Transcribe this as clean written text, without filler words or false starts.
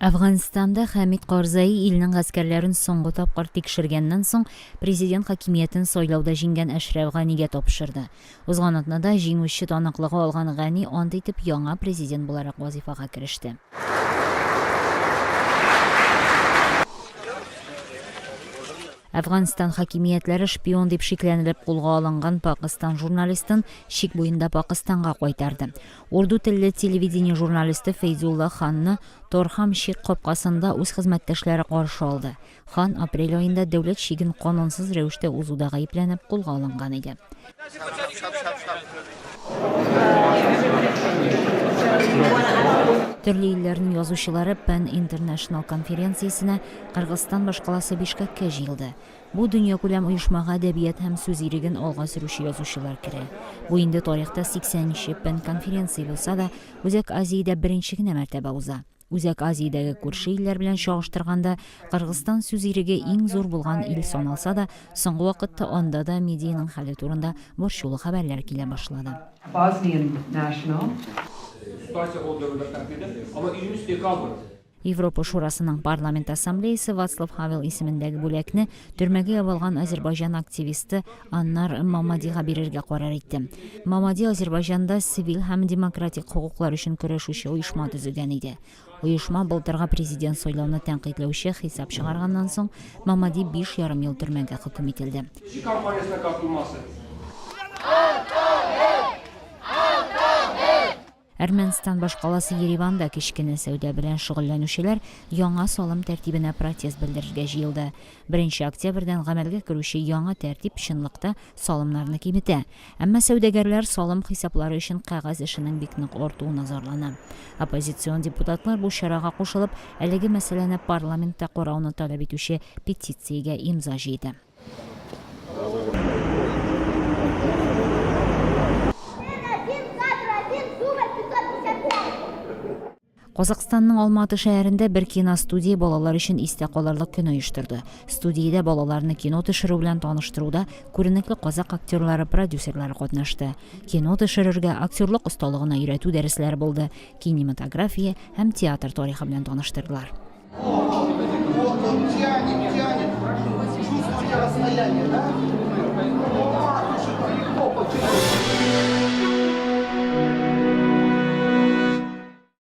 Әфганстанда Хәмид Карзаи илнең гаскәрләрен соңгы тапкыр тикшергәннән соң президент хакимиятен сайлауда җиңгән Әшрәф Ганигә тапшырды. Узган атнада җиңүче таныклыгы алган Гани ант итеп яңа президент буларак вазыйфага кереште. Әфганстан хакимиятләре шпион дип шикләнелеп кулга алынган Пакыстан журналистын чик буенда Пакыстанга кайтарды. Урду телле телевидение журналисты Фәйзулла Ханны Торхам чик капкасында үз хезмәттәшләре каршы алды. Хан апрель аенда дәүләт чиген канунсыз рәвештә узуда гаепләнеп кулга алынган иде. Төрле илләрнең язучылары PEN International конференциясенә Кыргызстан башкаласы Бишкәккә җыелды. Бу дөньякүләм оешмага әдәбият һәм сүз иреген алга сөрүче язучылар керә. Бу инде тарихта 80 нче PEN конференция булса да, Үзәк Азиядә беренче генә мәртәбә уза. Үзәк Азиядәге күрше илләр белән чагыштырганда, Кыргызстан сүз иреге иң зур булган ил саналса да, соңгы вакытта анда да медианың хәле турында борчулы хәбәрләр килә башлады. Европа Шурасының Парламент Ассамблеясы Вацлав Хавел исемендәге бүләкне төрмәгә ябылган Азербайҗан активисты Аннар Мамадига бирергә карар итте. Мамади Азербайҗанда цивиль һәм демократик хокуклар өчен көрәшүче оешма төзегән иде. Оешма былтыргы президент сайлауны тәнкыйтьләүче хисап чыгарганнан соң, Мамади 5,5 ел төрмәгә хөкем ителде. Әрмәнстан башкаласы Ереванда кечкенә сәүдә белән шөгыльләнүчеләр яңа салым тәртибенә протест белдерергә җыелды. Беренче октябрьдән гамәлгә керүче яңа тәртип чынлыкта салымнарны киметә. Әмма сәүдәгәрләр салым хисаплары өчен кәгазь эшенең бик нык артуына зарлана. Оппозицион депутатлар бу чарага кушылып, әлеге мәсьәләне парламентта карауны таләп итүче петициягә имза җыйды. Казакъстанның Алматы шәһәрендә бер киностудия балалар өчен истә калырлык көн оештырды. Студиядә балаларны кино төшерү белән таныштыруда күренекле казакъ актерлары, продюсерлары катнашты. Кино төшерергә, актерлык осталыгына өйрәтү дәресләре булды, кинематография һәм театр тарихы белән таныштырдылар.